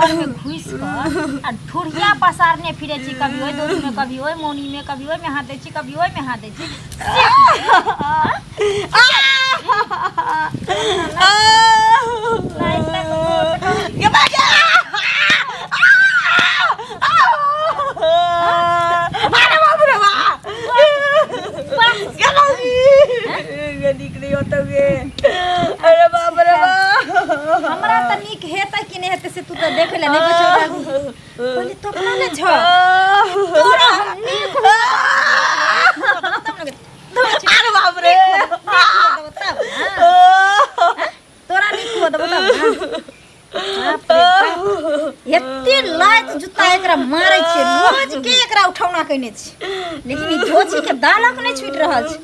घर में घुस कर आ ढुरिया पसारने फिरे छी, कभी ओहि दोरी में, कभी ओहि मौनी में, कभी ओहि में हाथ दै छी, कभी ओहि में हाथ दै छी। अरे बाप रे बाप। हमरा तऽ नीक हेतै कि नहि हेतै से तू तऽ देखै लए नहि बचल रहली। पहिले तो अपना ने छ तोरा हम नीक हो तब ने। अरे बाप रे। तब ना तोरा नीक हो देबो तब ना। बाप रे बाप, एते लात जुत्ता एकरा मारै छियै रोज के, एकरा उठौना कयने छी, लेकिन ई धोची के दालक नहि छूटि रहल छै।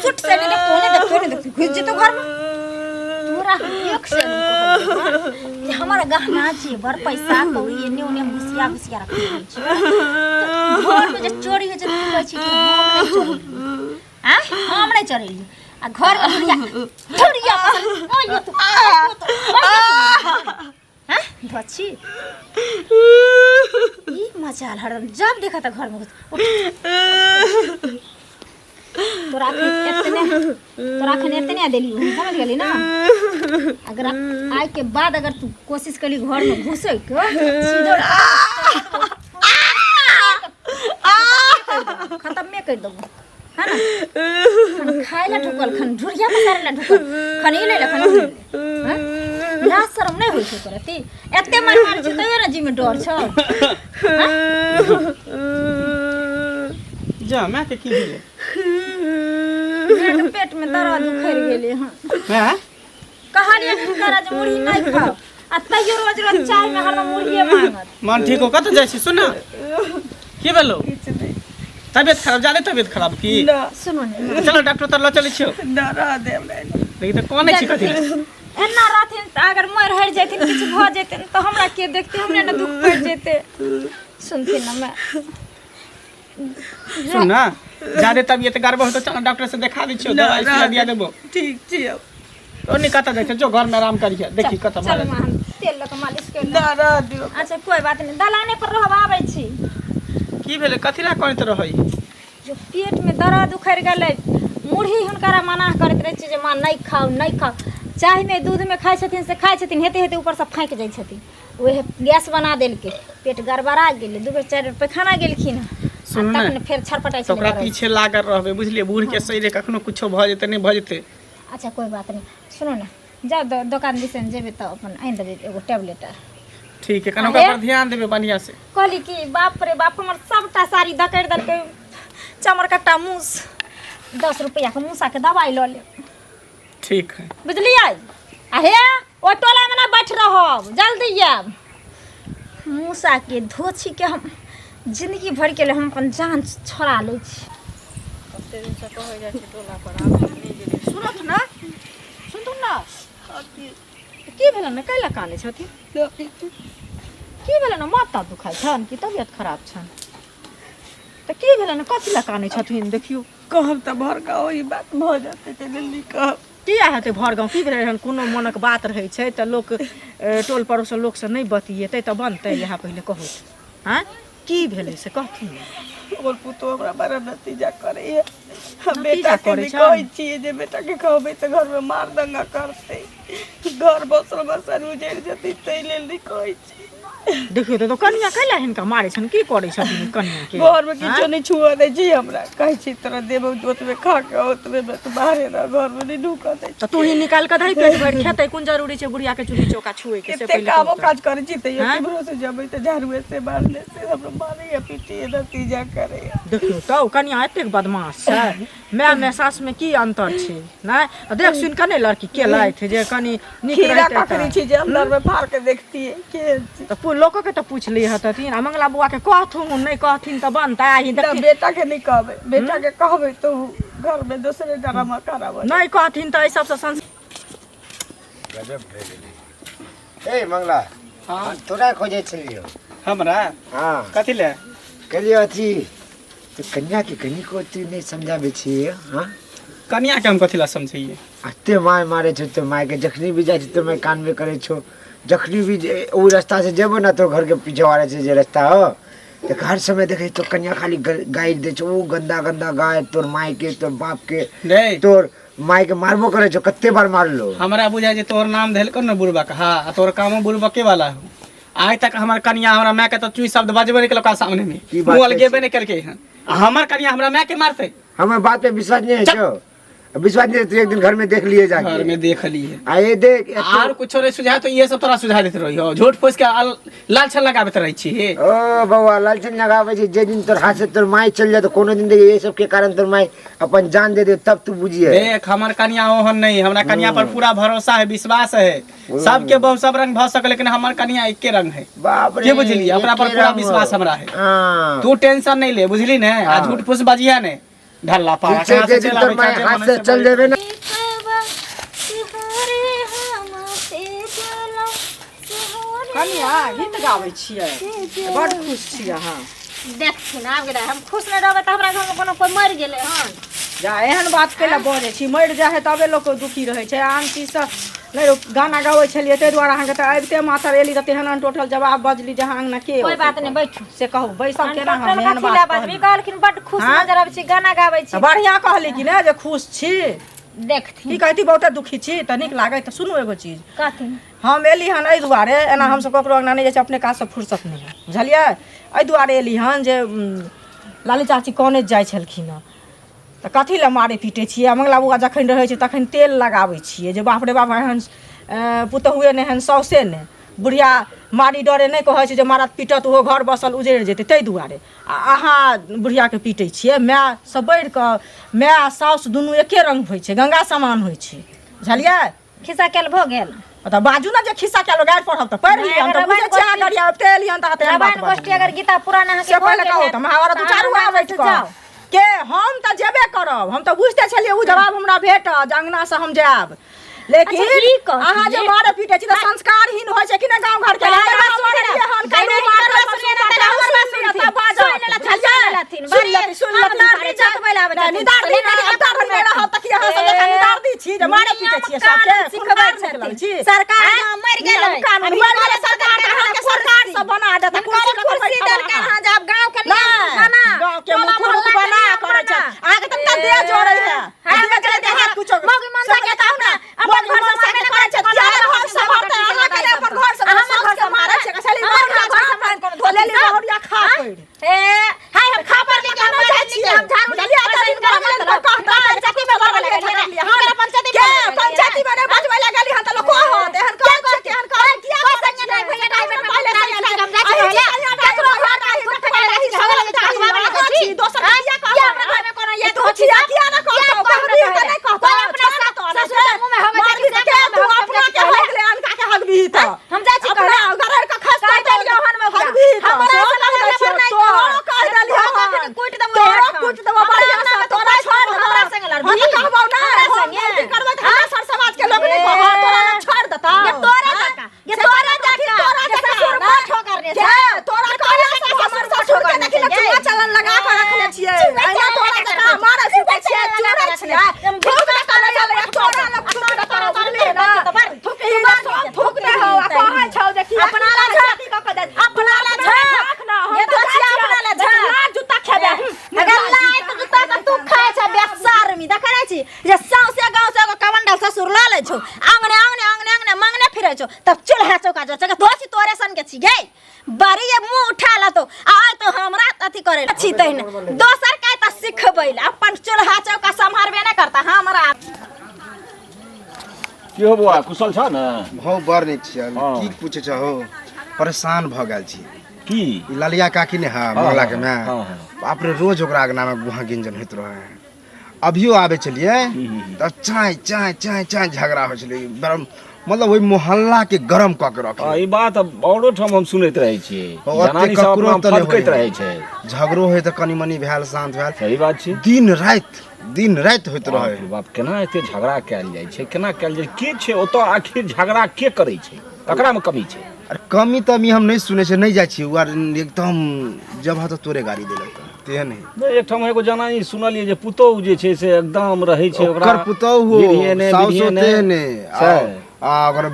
सुट से नहि देखतो, नहि देखतो, नहि देखतो, घुसि जेतौ घरमे। तोरा हम एक से नहि कहलियौ हँ, जे हमर गहना छियै, बड़ पैसा कौड़ी एने ओने हम घुसिया घुसिया रखने छियै, तऽ घरमे जे चोरी होइ छै तऽ तू कहै छी कि हम नहि चोरेलियै। आँय, हम नहि चोरेलियै आ घरमे धुरिया धुरिया आइयो तू, आइयो तू, आइयो तू। हाँ धोची ई मचाल हरदम जब देखा तऽ घरमे घुस। उठ। तोरा अखन एतने, तोरा अखन एतने देली, हम समझ गेली ना। अगर आइ के बाद अगर तू कोशिश करी घर में घुसे के, सीधो खत्म में कर देबो, है ना? खन खाय ला ढुकल, खन ढुरिया पसारे ला ढुकल, खन ई ले ला, खन ऊ ले ले। हाँ? लाज शरम नहि होइ छै तोरा? ती एते मार मार छै तैयो ने जी में डर छौ। जा, माय के की भेलै? माय के पेट में दर्द उखड़ि गेलै हँ। माय कहलियै हुनकरा जे मुरही नहि खाउ, आ तैयो रोज रोज चाय में हरदम मुरहिए मांगत। मन ठीक हो, कतऽ जाइ छी? सुन ना, की भेलौ? किछु नहि। तबियत खराब, ज्यादे तबियत खराब की? ना। सुनू ने। चलो, डॉक्टर तर लऽ चलै छियौ। ना, रह दे हमरा एना। लेकिन तऽ कनै छी कथी लए? एना रहथिन तऽ अगर मरि हरि जेथिन, किछु भऽ जेथिन तऽ हमरा के देखते? हमरे ने दुख पड़ि जेतै। सुनथिन ने माय? सुन ना, ज्यादे तबियत गड़बड़ हो तऽ चल, डॉक्टर से देखा दै छियौ, दवाई सुइया दिया देबो। ठीक छी अब। तो नहीं कतऽ जाइ छै, जो घर में आराम करिहे, देखी कतऽ चल। भऽ माँ, हम तेल लऽ कऽ मालिश कर। ना, रह दियौ। अच्छा, कोई बात नहीं, दलाने पर रहब, आबै छी। की भेलै? कथी लए कनैत रहै? जो पेट में दर्द उखड़ि गेलै। मुरही हुनकरा मना करैत रहै छियै जे माँ नहि खाउ, नहि खाउ। चायमे दूधमे खाइ छथिन से खाइ छथिन, हेते हेते ऊपरसँ फाँकि जाइ छथिन, उएह गैस बना देलकै, पेट गड़बड़ा गेलै। 2 बेर 4 बेर पैखाना गेलखिन हँ। आ सुनू ने, तखन फेर छटपटाइ तऽ ओकरा छलै। पीछे लागल रहबै, बुझलियै? बूढ़ के शरीर, कखनो कुछो भऽ जेतै, नहि भऽ जेतै। अच्छा, कोई बात नहीं। सुनू ने, जाउ दोकान दिसन जेबै तऽ अपन आनि देबै एगो टैबलेट आर। ठीक है, कनि ओकरा पर ध्यान देबै बढ़िआँ से। कहली कि बाप रे बाप, हमर सबटा साड़ी धकड़ि देलकै चमरकट्टा मूस। 10 रुपैआके मूसाके दवाइ लऽ लेब। ठीक है। बुझलियै? आ हे, ओहि टोलामे नहि बैठ रहब, जल्दी आयब। मूसाके धोछीके हम जिंदगी भरिके लेल हम अपन जान छोड़ा लै छी। कते दिनसँ कहै जाइ छै टोला पर आबै लए, नहि गेलै। सुनत ने, सुनथुन ने, की भेलनि ने? कैला कानै छथिन? की भेलनि? माथा दुखाइ छनि कि तबियत खराब छनि? तऽ की भेलनि? कथी लए कानै छथिन? देखियौ। कहब तऽ भर गाँव ई बात भऽ जेतै, ताहि लेल नहि कहब। किया हेतै भर गाँव? की भेलै हन? कोनो मनक बात रहै छै तऽ लोक टोल पड़ोस लोकसँ नहि बतियेतै तऽ बनतै? इएह पहिले कहू। आँय, की भेलै से कहथिन ने। हमर पुतोह हमरा बड़ा नतीजा करैए। हम नतीजा बेटाके करै भी छनि? कहै छियै जे बेटाके कहबै तऽ घरमे मार दंगा करतै, घर बसल बसल उजड़ि जेतै, ताहि लेल नहि कहै छी। देखियौ तऽ कनिया कैला हिनका मारै छनि? की करै छथिन कनिया के? घरमे किछो नहि छुअ दै छी हमरा। कहै छी तोरा देबौ, ओतबे खा के ओतबे तू बाहरे रह, घरमे नहि ढुकऽ दै छी। तऽ तू ही निकालि कऽ दही, पेट भरि खेतै। कोन जरूरी छै बुढ़िया के चूल्ही चौका छुए के से? कते पहिले कामो कहू तऽ। काज करै छी तैयो आँय? केम्हरो से जेबै तऽ झाड़ुए से बारने से हमरा मारैए पीटैए, नतीजा करैए। देखियौ तऽ, ओ कनिया एतेक बदमाश छै। माय मे सास मे की अंतर छै? नहि आ देख सुनि कऽ नहि लड़की केलथि जे कनि नीक खीरा रहितै। ककड़ी तऽ छी जे अंदरमे फाड़ के देखतियै केहन छी। तऽ लोकोके तऽ पूछि ली हतथिन आ मंगला बौआ के कहथुन। नहि कहथिन तऽ बनतै आही? ना। देखी। बेटा के नहि कहबै। बेटा के कहबै तऽ उ घरमे दोसरे ड्रामा खराब। नहि कहथिन तऽ एहि सबसँ संस गजब भए गेलै। ए मंगला। हाँ। तोरा खोजै छलियौ। हमरा? हाँ। कथी ले? कहलियै अथी तऽ कन्याके कनिको तू नहि समझाबै छियै? हाँ। कनिया के हम कथी ला समझैये? एते माय मारै छौ तऽ मायके जखनी भी जाइ छै तऽ माय कानबे करै छौ। जखनी भी जे ओ रास्ता से जेबो ना तो घर के पीछे वाला से जे रास्ता हो तऽ हर समय देखै तो कन्या खाली गारि दै छौ ओ गंदा गंदा गारि तोर माय के तोर बाप के रे तोर माय के मारबो करे छौ कते बार मारलो। हमरा बुझाय जे तोहर नाम धेलको ने बुड़बक, हाँ, आ तोहर कामो बुड़बके वाला हो। आइ तक हमर कनिया हमरा माय के तऽ चुई शब्द बजबे नहि केलक सामने में, की बात मुँह कहै अलगेबे छी? नहि केलकै हन, आ हमर कनिया हमरा माय के मारतै? हमर बात पे विश्वास नहीं है छौ? विश्वास नहीं है तो एक दिन घर में देख लिए जाके। घर में देख लिए। आ ये देख, एते- आर कुछो नहीं सुझाए तो ये सब तोरा सुझा देते रही हो, झूठ फूस के लालछन लगाबैत रहै छी। ओ बौआ, लालछन लगाबै छै जे दिन तोर हाथ से तोर माय चल जाए तो कोनो दिन देख ये सब के कारण तोर माय अपन जान दे दे तब तू बुझिए। देख हमर कनिया ओहन नहीं, हमरा कनिया पर पूरा भरोसा है, विश्वास है। सबके बहु सब रंग भ सके लेकिन हमर कनिया एके रंग है। बाप रे, के बुझलिए, ओकरा पर एके पूरा रंग। विश्वास हमरा है। हाँ। तू टेंशन नहीं ले, बुझली ने? आ हाँ। झूठ फूस बजिया ने ढल्ला पारा ठीक छै, कहाँ से जे दिन चल तोर आबै माय छै, हाथ जे से मन से चल जेबे ना। कनिया गीत गाबै छियै, बड खुश छी अहाँ। देखथिन आब गेलै, हम खुश नहि रहबै तऽ हमरा घरमे कोनो कोइ मरि गेलै हन? जा एहन बात कैला बजै छी? मरि जाइ है तबे लोक दुखी रहै छै, आन चीजसँ नहि। गाना गाबै छलियै ताहि दुआरे अहाँके तऽ आबिते मातर एली तऽ तेहन अनटोटल जवाब बजली जे अहाँ अङ्गना के कोइ बात नहि, बैठू। से कहू, बैसब केना हम? अनटोटल एहन कथी लए बात बजबी? कहली? कहलखिन बड खुश हाँ? नजर आबै छी, गाना गाबै छी। तऽ बढ़िआँ कहली कि ने जे खुश छी? देखथिन की कहती, बहुते दुखी छी तऽ नीक लागै। तऽ सुनू एगो चीज। कथी? हम एली हन एहि दुआरे, एना हमसब ककरो अङ्गना नहि जाइ छी, अपने काजसँ फुर्सत नहि है, बुझलियै? एहि दुआरे एली हन जे लाली चाची कॉलेज जाइ छलखिन हँ तऽ कथी लए मारै पीटै छियै? आ मंगला बौआ जखन रहै छै तखन तेल लगाबै छियै जे बाप रे बाप, एहन पुतहुए नहि, एहन साउसे नहि। बुढ़िया मारी डरे नहि कहै छै जे मारत पीटत, ओहो घर बसल उजड़ि जेतै, ताहि दुआरे। आ अहाँ बुढ़ियाके पीटै छियै। मायसँ बढ़ि कऽ माय आ साउस दुनू एके रङ्ग होइ छै, गंगा समान होइ छै, बुझलियै? खिस्सा कयल भऽ गेल? तऽ बाजू ने जे खिस्सा कयल, गारि पढ़ब तऽ पढ़ि लिअ। हम तऽ बुझै छियै अहाँ गारि आबिते एलियै हन तऽ तेहन बात रामायण गोष्ठी अगर गीता पुराण अहाँके से भऽ पहिले गेल कहू हैत, तऽ महाभारत तऽ उचारू अहाँ आबै बैठ कऽ जाउ। के हम तऽ जेबे करब। हम तऽ बुझिते छलियै ओ जवाब हमरा भेटत जे अङ्गनासँ हम जायब, लेकिन अच्छा, ई कहथिन अहाँ जे जे- मारे पीटे छी तऽ संस्कारहीन होइ छै कि नहि गाँव घर के? तऽ हमर बात सुनू ने। काल्हि नहि, मारतै, हमर बात परसू सुनिए ने, मारतै, तहन हमर बात सुनि लिअ, सुनथिन। तब बाजत। सुनि लेलथिन, सुनि लेलथिन। सुनि लेथिन, सुनि हम लेथिन। दादी जतबै लए आबै नहि, छथिन। निदार दी, लेकिन नहि, अपन दादी नहि रहब तऽ की अहाँ सब जकाँ निदार दी छी जे मारे पीटे छियै नियम सबके? कानून सिखबै खून निकलल छथिन। छी। सरकार आँय? यहाँ मरि गेलै। नियम कानून अभी मरि गेलै कॉलेज सरकार तऽ अहाँके सरकार सब बना देत। हुनकर कुर्सी लऽ कऽ कुर्सी बैठब देलकनि अहाँ। हँ जे आब गाँव के नियम नहि, बना। गाँव के टोला मुख मोहल्ला के बना नियम करै छै। बना। अहाँके तऽ तनिका देह जोड़ै है। हाँ, देह जोड़ै है, हाथ कुछो। मौगी मनसा के कहू ने, अपन मौगी घर मनसा से के करै छै, किया नहि घर सम्हारतै? अहाँके नहि अपन घर से हमर घर सासके मारै छै, छली हमर बहुरिया घर झाँपि सम्हारतै, कोनो धोती लेली सब? बहुरिया खा पड़ि। ए, हाय, हम खा पर लेके हम नहि जाइ जाइ छियै। छियै, हम झाड़ू बुझलियै? एते दिन भऽ गेलै तऽ कहतै, पंचायती में बजबै लए गेलियै ने। हुनकर पंचायती में के बजबै लए गेलियै पंचायती में नहि बजबै लए गेली हन तऽ लोक कहत, एहन करै छै, केहन करै किया कोइ करै संगे छियै? नहि भैया, नहि बेटा, पहिले नहि संगे हम जाइ छी अही कहै लए। छी, केकरो घर अही नहि छी, थूक फेकै लए अही छी, छी, झगड़ा लए छी, अही भगवान छी, लए छी। दोसर आँय? किया किया कहतौ? हमरा घरमे कोनो ये तू धोती छिया सब? किया नहि किया कहतौ? कहतौ कहबी तऽ हमरा नहि कहतौ? कोइ अपना छोड़ ने तोरा ससुर के मुँहमे हगै छै मारबी कि तऽ से के मुँहमे तू हगै अपना छै के हग ले, अनका के हगबीही तऽ हम जाइ छी अपना कहै गरड़ के खसतौ कहि तऽ देलियौ हन ओकरा। हगबीही तऽ हमरा सेहो से कहि दै लड़ला छियौ, पर नहि तोरो कर। कहि देलियौ तोरो हन। कखनी कुटि देबौ तोरो एखन। कुटि देबौ हमरा बढ़िआँ से, अंगनामे तू तोरा बैठ छोड़ कऽ हमरा संगे हम लड़बही? तऽ कहबौ नहि, हमरा हम संगे? गलती करबै तऽ हमरा सर समाज के लोक नहि कहत, तोरा लग छोड़ि देतौ। ये तोरे आँय? जकाँ, ये से तोरे कथी जकाँ, तोरा जे जकाँ, ससुर ने? मोट हो करने के? छै। तोरा ये कहला तोरे से जकाँ हमर ससुर ससुर मोट के हो देखी ने करने चूल्हा छै। चलन लगा कऽ रखने छियै। चूल्हा अहिना चलन तोरा लगा कऽ जकाँ रखने मारै छियै। पीटै छियै, चूल्हा चूरै चलन छियै। थूक दऽ कऽ लऽ चलै, तोरा लग थूक दऽ कऽ बुझलियै ने? थूकही ने, सब थूक दे हौ, आ कहै छौ जे कि अपना ला झा, अथी कऽ कऽ दे। अपना ला झा। झाँक ना, हम ये तऽ तो छियै जाइ अपना ला छियै। झा। लात जुत्ता खेबै। अगर लात जुत्ता तऽ तू खाइ छ बेशर्मी, देखै नहि छी जे सौंसे गाँव से एगो कमंडल ससुर लऽ लै छौ, आंगने आंगने आंगने आंगने मांगने फिरै छौ, तब चूल्हा चौका जो छै धोची तोरे सन के छी गे बड़ी ये मुंह उठा लतो आ आइ तो हमरा अथी करे छी तहिने दोसर के तऽ सिखबै ले अपन चूल्हा चौका सम्हारबे नहि करता हमरा। की हो बौआ, कुशल छ ने? हौ, बड़ नीक छियै। हँ। की पूछै छ हौ, परेशान भऽ गेल छी। की? ई ललिया काकी ने है मंगला के माय, हाँ, हाँ। बाप रे, रोज ओकरा अंगना में गुहा गिंजन होइत रहे है। अभियो आबै छलियै तऽ चाय चाय चाय चाय झगड़ा होइ छलै, गरम, मतलब ओहि मोहल्ला के गरम कऽ के रखे। हँ, ई बात औरो ठाम हम सुनैत रहै छियै। ओते जनानी सब ककरो अपना तऽ नहि फदकैत होइए। रहै छै। झगड़ो होइ तऽ कनि मनि भेल, शान्त भेल। सही बात छै। दिन राति दिन राति होइत बाप रहे। रे बाप, केना एते झगड़ा कयल जाइ छै, केना कयल जाइ के छै ओतऽ? आखिर झगड़ा के करै छै? ककरामे कमी छै? अरे कमी तमी हम नहि सुनै छियै, नहि जाइ छियै। ओ आर एकदम जब तऽ तोरे गाड़ी देलक तेहन है। नहि, एकठाम एगो जनानी सुनलियै जे पुतोहु जे छै से एकदम रहै छै ओकर पुतोहु विधिये ने, साउसो विधिये ने। तेहने छै। आ ओकर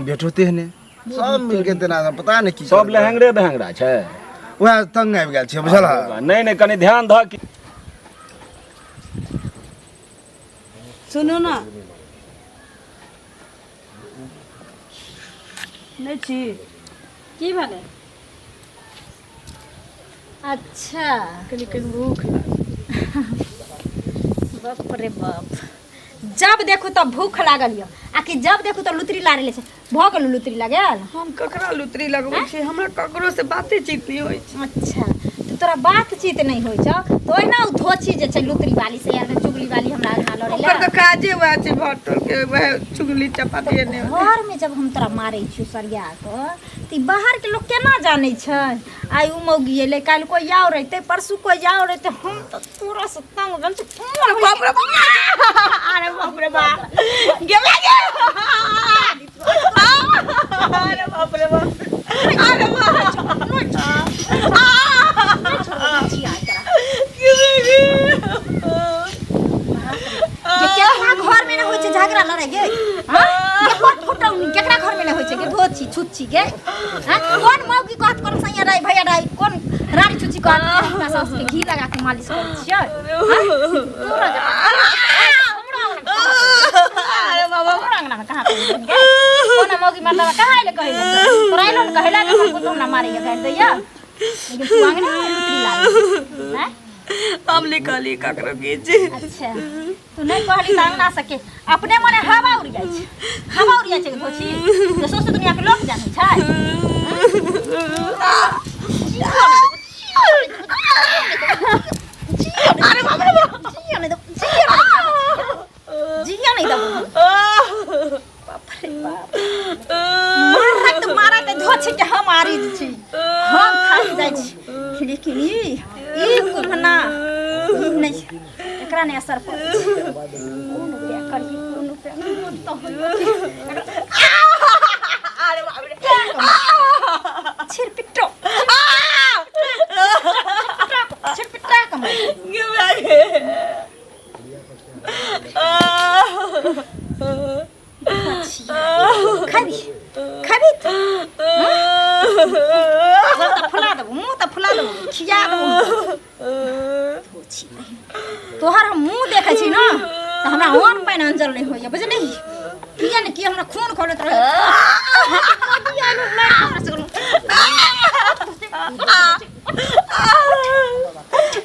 बेटो तेहने। सब मिलके तेना पता नहि की सब लहंगरे बहंगरा छै। वएह तंग आबि गेल छै बुझल। नहि नहि, कनि ध्यान धऽ कि सुनू ना, नहि छी की भेलै? अच्छा कनि कनि भूख लागल। बाप रे बाप, जब देखू तब भूख लागल यऽ आ कि जब देखू तब लुतरी लागल छै। भऽ गेल लुतरी लागल? हम ककरा लुतरी लगबै छी? हमरा ककरो से बाते चीत नहि होइ छै। अच्छा, तऽ तोरा बातचीत नहि होइ छौ तऽ ओहिना ओ धोची जे छै लुतरी वाली से यार चुगली वाली हमरा आगाँ लड़ै ओकर लए। तऽ काजे वएह छै, भर टोल के वएह चुगली चपाती एने ओने। घर में जब हम तोरा मारै छियौ सरिया कऽ तऽ ई बाहर के लोग केना जानै छै? आइ उ मौगी एलै, काल्हि कोइ आओर अयतै, परसू कोइ आओर अयतै। हम तऽ तोरा से तंग भेल छी। अरे बाप रे बाप, अरे बाप रे बाप, गे गे, अरे बाप रे बाप, अरे बाप। जे केकरा घर में न होइ छै झगड़ा लड़ाई गे? हाँ गे, कोन फुटौनी केकरा घर में न होइ छै गे? धोची छुच्छी गे, हाँ कोन मौगी कहत, कोन सैया राई भैया राई, कोन रानी छुच्छी कहत कि हम अपना सास के घी लगा के मालिश करै छियै? हाँ? तोरा जकाँ हमरो अंगना अरे बाबा, हमरो अंगना में कहाँ पहुँच गे? कोन मौगी मर्दाबा कहाँ अइले कहै लए? तोरा अइलो ने कहै लए कि हमर पुतोहु हमरा मारैया, गारि दैया, लेकिन तू अंगना में लुतरी लागै हैं? हम नहि कहलियै ककरो किछु। अच्छा, तू नहि कहली तऽ अंगना सके अपने मने हवा उड़ि जाइ छै, हवा उड़ि जाइ छै धोछी जे सौंसे दुनिया के लोक जानै छै। अरे बाप रे बाप, जिया नहि देबो, जिया नहि देबो, जिया नहि देबो। बाप रे बाप, मारत मारत धोछी के हम आरी छी, हम थाकि जाइ छी, लेकिन ई कुम्हना नहि, एकरा नहि असर पड़ै छै। कोन उपाय करियै, कोन उपाय मोन तऽ होइए। अरे बाप रे, छिरपिट्टो छिरपिट्टा कमाइ। गे गे, खाबी खाबी तू? मुँह तऽ फुला देबो, मुँह तऽ फुला देबो, खिया देबो। तोहर हम मुँह देखै छी ने तऽ हमरा अन्न पानि अंजल नहि होइए, बुझली? किया ने किया हमरा खून खोलैत रहै।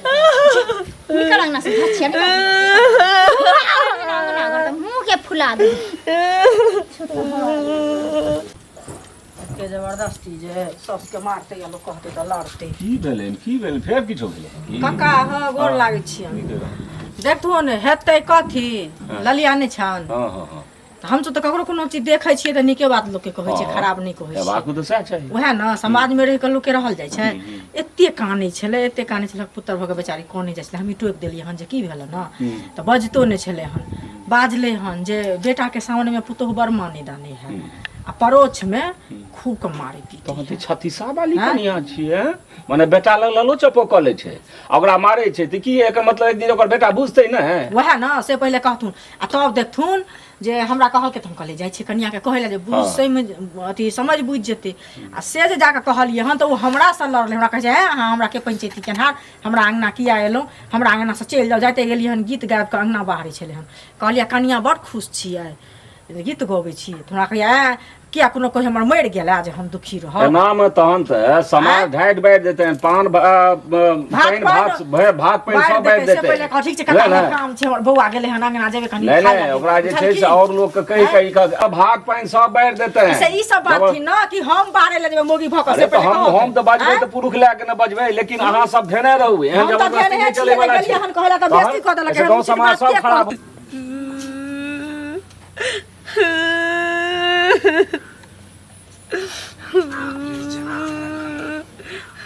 निकल अंगना से धचिया, निकल अंगना घर तऽ मुँह के फुला दे। के जबरदस्ती जे सबके मारते या लोक कहते तऽ लड़ते। की भेलै, की भेलै? फेर किछो भेलै की? काका, हँ, गोर लागै छियनि। नीके रहू। देखथुन हेतै कथी, ललिया नहि छनि? हँ हँ हँ। तऽ हमसब तऽ ककरो कोनो चीज देखै छियै तऽ नीके बात लोकके कहै छियै, खराब नहि कहै छियै। हेबाक तऽ सएह चाही। उएह ने समाजमे रहि कऽ लोकके रहल जाइ छै। एते कानै छलै, एते कानै छलै, पुत्र भऽ कऽ बेचारी कानै जाइ छलै। हमही टोकि देलियै हन जे की भेलै ने, तऽ बजितो नहि छलै हन। बाजलै हन जे बेटाके सामनेमे पुतोहु बड़ मानै दानै है आ परोछमे खूब कऽ मारै पीटै। तहन तऽ छत्तीसा वाली कनिया छियै, मने बेटा लग ललो चपो कऽ लै छै आ ओकरा मारै छै, तऽ की एकर मतलब एक दिन ओकर बेटा बुझतै ने? उएह ने, से पहिले कहथुन आ तब देखथुन जे हमरा कहलकै तऽ हम कहलियै जाइ छियै कनियाके कहै लए जे बुझ सहीमे अथी समझ बुझि जेतै। आ से जे जाकऽ कहलियै हन तऽ ओ हमरासँ लड़लै। हमरा कहै छै, हे अहाँ हमरा के पंचायती केनहार, हमरा अङ्गना किया एलहुँ, हमरा अङ्गनासँ चलि जाउ। जाइते गेलियै हन, गीत गाबि कऽ अङ्गना बाहरै छलै हन। कहलियै कनिया बड़ खुश छियै, गीत गबै छी? तऽ हमरा कहैया, ऐं किया, कोनो कोइ हमर मरि गेला जे हम दुखी रहब? एनामे तहन तऽ समाज ढाटि बारि देतनि, पान पानि भात भात पानि सब बारि से देतै। पहिले कह, ठीक छै कका, बुझल ने? काम छै हमर, बौआ गेलै हन अङ्गना, जेबै कनि नहि खाय नहि लए। ओकरा जे छै बुझलखिन? से आओर लोकके कहि कहि कऽ भात पानि सब बारि देतै। से ई सब बात थी ना कि हम बाहरे ले जेबै मोगी भऽ कऽ, से अरे तऽ पहिले हम कहू। हम तऽ बजबै आँय? तऽ पुरुष लए कऽ ने बजबै, लेकिन अहाँ सब धेने रहू, एहन हम तऽ जबरदस्ती धेने नहि छियै, चलै वाला गेलियै छै। हन कहै लए तऽ तहन बेइज्जती कऽ देलकै एहिसँ हन, गाँव उचित समाज बात सब के खराब कहतै?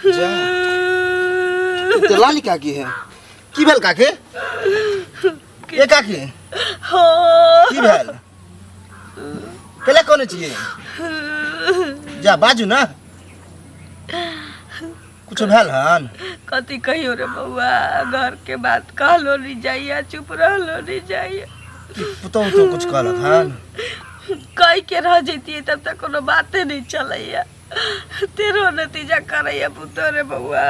जा, ई तऽ लाली काकी है। की भेल काकी? ए काकी, की भेल? केला कोने छियै? जा, बाजू ना, कुछो भेल हन? कथी कहियो रे बौआ, घर के बात कहलो नहीं जाइए, चुप रहलो नहीं जाइए। कि पुतहु तो कुछ कहलक हन? कहि के रह जैतियै तब तक कोनो बाते नहि चलैया तेरो नतीजा करैया पुतो रे बौआ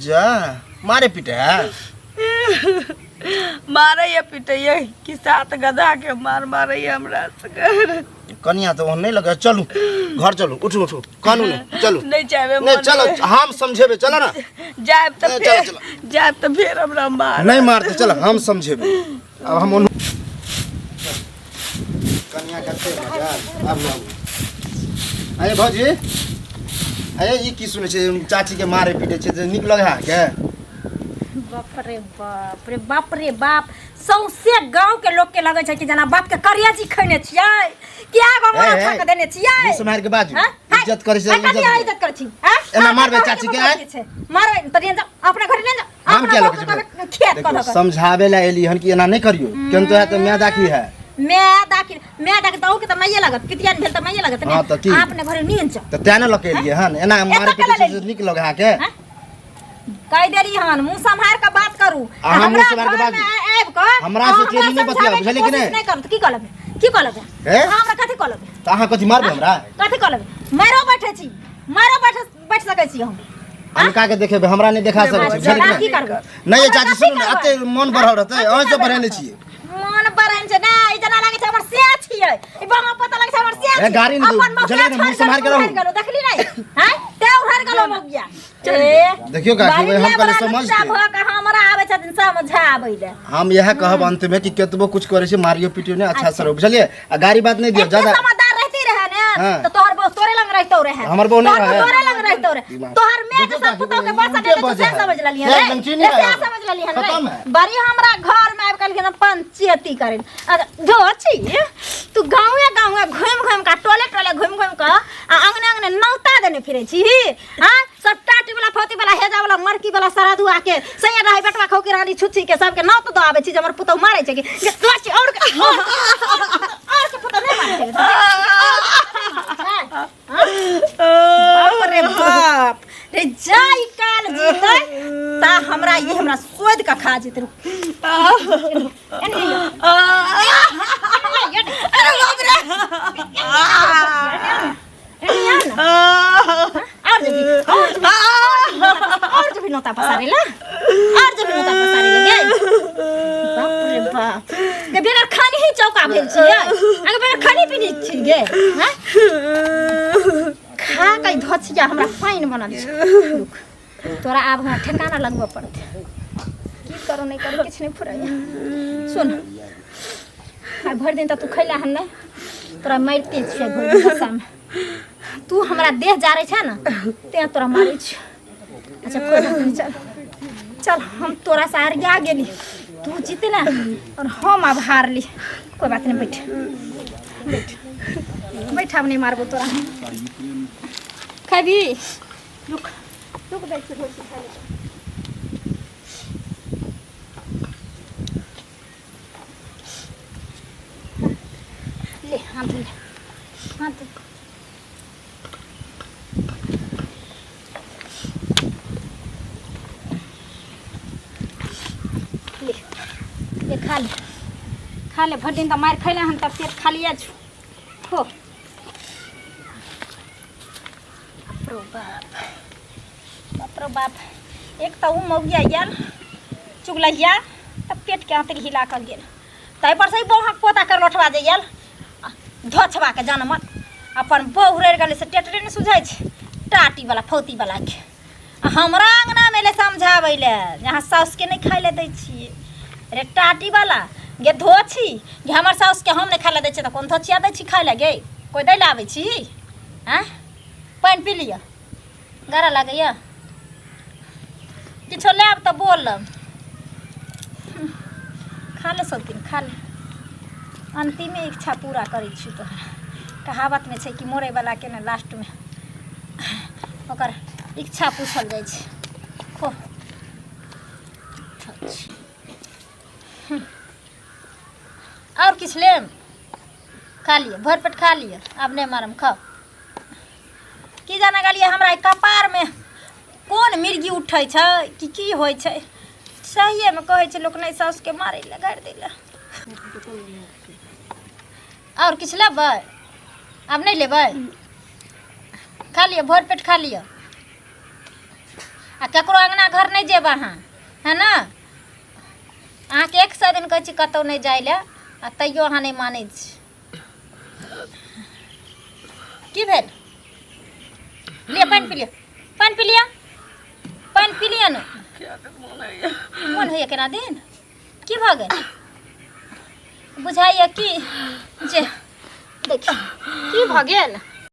जा मारे पीटे है मारैया पिटैया कि सात गधा के मार मारैया हमरा सकर कनिया तो ओहन नहीं लगे चलू घर चलू उठू उठू कानू नहीं चलू नहीं चाहबे नहीं चलो हम समझेबे चलो ना जायब तऽ नहीं, चलो, फेर जायब तऽ फेर हमरा मार नहीं मारते चलो हम समझेबे अब हम उन कनिया कते मजा अब ना अरे भौजी अरे ई की सुनै छै चाची के मारे पीटे छै जे नीक लगे है के बाप रे बाप रे बाप रे बाप सौंसे गांव के लोग के लगे छै कि जेना बाप के करिया जी खैने छियै क्या गो ए, माथा ए, के देने छियै मुँह सम्हारि के बाजू हाँ? इज्जत करै छै हाय, कनिया इज्जत इज्जत करै छी हाँ? एना हाँ, मारबै कहै चाची के, के आँय? छै। मारबै तऽ ले जाओ अपना घरे ले जाओ हम अपना क्या बहू लगे के छै कहबै खेत देखियौ, कऽ दऽ समझाबे ला एली हन कि एना नहि करियौ केहन तो है तऽ माय दाखी है मैं दाखिल मैं दाखिल तऽ अहूँ के तऽ माइये लागत पितियान भेल तऽ माइये लागत ने हाँ, तऽ की? अपने घरे नींद जाओ तऽ तें ने लऽ के एलियै हन एना मारे एतऽ पीटे केना छै से नीक लगे अहाँके हाँ? कहि देली हन मुँह सम्हार के बात करू अहाँ मुँह हमरा सम्हार के घर बाजू। में आबि कऽ हमरा से अहाँ टेढ़ी नहि बतियाउ, समझाबैके बुझलियै कि कोशिश नहि? नहि करू तऽ की कहलबै की कहलबै हे? अहाँ हमरा कथी कहलबै तऽ अहाँ कथी मारबै हमरा कथी कहलबै मारो बैठे छी मारो बैठ बैठ सकै छी हम अनका के देखेबै हमरा नहि देखा सकै छी बुझलियै की कि नहि? करबै नहि ये हमरा चाची कथी सुनू ने करबै? एते मन बढ़ल रहतै अहीं से बढ़ेने छियै मन बढ़ेने छै नहि ई जेना लागै छै हमर से छियै ई बाबा पता लागै छै हमर से ए, गाड़ी नहि दू, अपन मौका बुझलियै ने, मुँह छोड़ि सम्हारि के रहू। उधारि गेलौ देखली नहि हैं ते उधारि गेलौ मौगिया ए देखियौ काकी, बड़ी वही हम कहलियै लेबरा समझतै। लुच्चा भऽ कऽ हमरा आबै छथिन समझाबै लए हम इएह कहब अंत में कि केतबो कुछ करै छै मारियो पीटियो नहि अच्छा से रहू बुझलियै आ गाड़ी बात नहि दियौ एते ज्यादा समझदार रहती रहे ने हाँ। तो तोहर बहू तोरे लंग रहतो रहे हमर बहू नहीं तोहर रहे। बहू तोरे लंग रहतो रहे दिमाग। तोहर मैं देखियौ के सब काकी, पुतोह के उल्टे बस दे बजै से है। समझ लेलियै से रे लंगची नहीं से रहे। समझ लेलियै रे खत्म है। बड़ी हमरा घर में आबि कहलखिन पंचायती करेन अरे धो छी तू गाँवे गाँवे घुमि घुमि कऽ टोले टोले घुमि घुमि कऽ आ अंगने अंगने नौता देने फिरै छी हाँ सब टाटी वाला फौती वाला हेजा वाला मरकी वाला श्राद्धु आके सैया रहे बेटवा खौकी रानी छुच्छी के सबके नौत दऽ आबै छी जे हमर पुतहु मारै छै कि जे तोरा छी और के और के पुतहु नहि मारै छै बाप रे बाप रे जाई काल जीतै ता हमरा ई हमरा सोधि कऽ खा जेतै अरे बाप रे और जबी और जबी और जबी नोता पसारे ला और जबी नोता पसारे ला गे बाप रे बाप गे बेगर खानी ही चौका भेल छियै अगे बेगर खानी पीनी छी गे हैं खा के धोछिया हमरा पानि बनल छै रुक तोरा आब हमरा ठेकाना लगबऽ पड़तै की करू नहि करू किछु नहि फुराइया सुन आइ भरि दिन तऽ तू खैला हन नहि तोरा मारिते छियै भरि दिन गुस्सामे तू हमरा देह जारै छै ने तेँ तोरा मारै छियौ अच्छा कोइ बात नहि चल चल हम तोरा से अरिया गेली तू जीतला और हम आब हारली कोई बात नहीं बैठ बैठ बैठ आब नहीं मारबो तोरा हम खेबी रुक रुक दै छी रोटी खा ले। ले हाथ धो ले हाथ धो ले ले खा ले खा ले भरि दिन तऽ मारि खैले हन तऽ पेट खालिए छौ खो बाप रो बाप बाप रो बाप एक तऽ ओ मौगिया आयल चुगलैया तऽ पेटके आँतरी हिला कऽ गेल ताहिपर से बौहक पोता कर लोठवा जे आयल धोछबाके जनमल अपन बहु रहि गेलै से टेटरे नहि सुझै छै टाटीवला फौतीवलाके आ हमरा अङ्गनामे एलै समझाबै लए जे अहाँ साउसके नहि खाइ लए दै छियै रे टाटीवला गे धोछी जे हमर साउसके हम नहि खाइ लए दै छियै तऽ कोन धोछिया दै छी खाइ लए गे कोइ दै लए आबै छी आँय पानि पी लिअ गरा लागैए किछो लेब तऽ बोलब खा ले सब दिन खा ले अन्तिमे इच्छा पूरा करै छी तोहर कहावतमे छै कि मरैवलाके ने लास्टमे ओकर इच्छा पूछल जाइ छै खो आओर किछु लेब खा लिअ भरि पेट खा लिअ आब नहि मारम खाउ की जाने गेलियै हमरा ई कपारमे कोन मिर्गी उठै छै कि की होइ छै सहिएमे कहै छै लोक नहि साउसके मारै लए गारि दै लए। आओर किछु लेबै? आब नहि लेबै? खा लिअ, भरि पेट खा लिअ। आ ककरो अङ्गना घर नहि जेब अहाँ, है ने? अहाँके 100 दिन कहै छी कतहु नहि जाइ लए, आ तैयो अहाँ नहि मानै छी। की भेल? लिअ पानि पी लिअ, पानि पी लिअ, पानि पी लिअ ने। मोन होइए केना दिन? की भऽ गेल? बुझाइए कि जे देखियौ की भऽ गेल।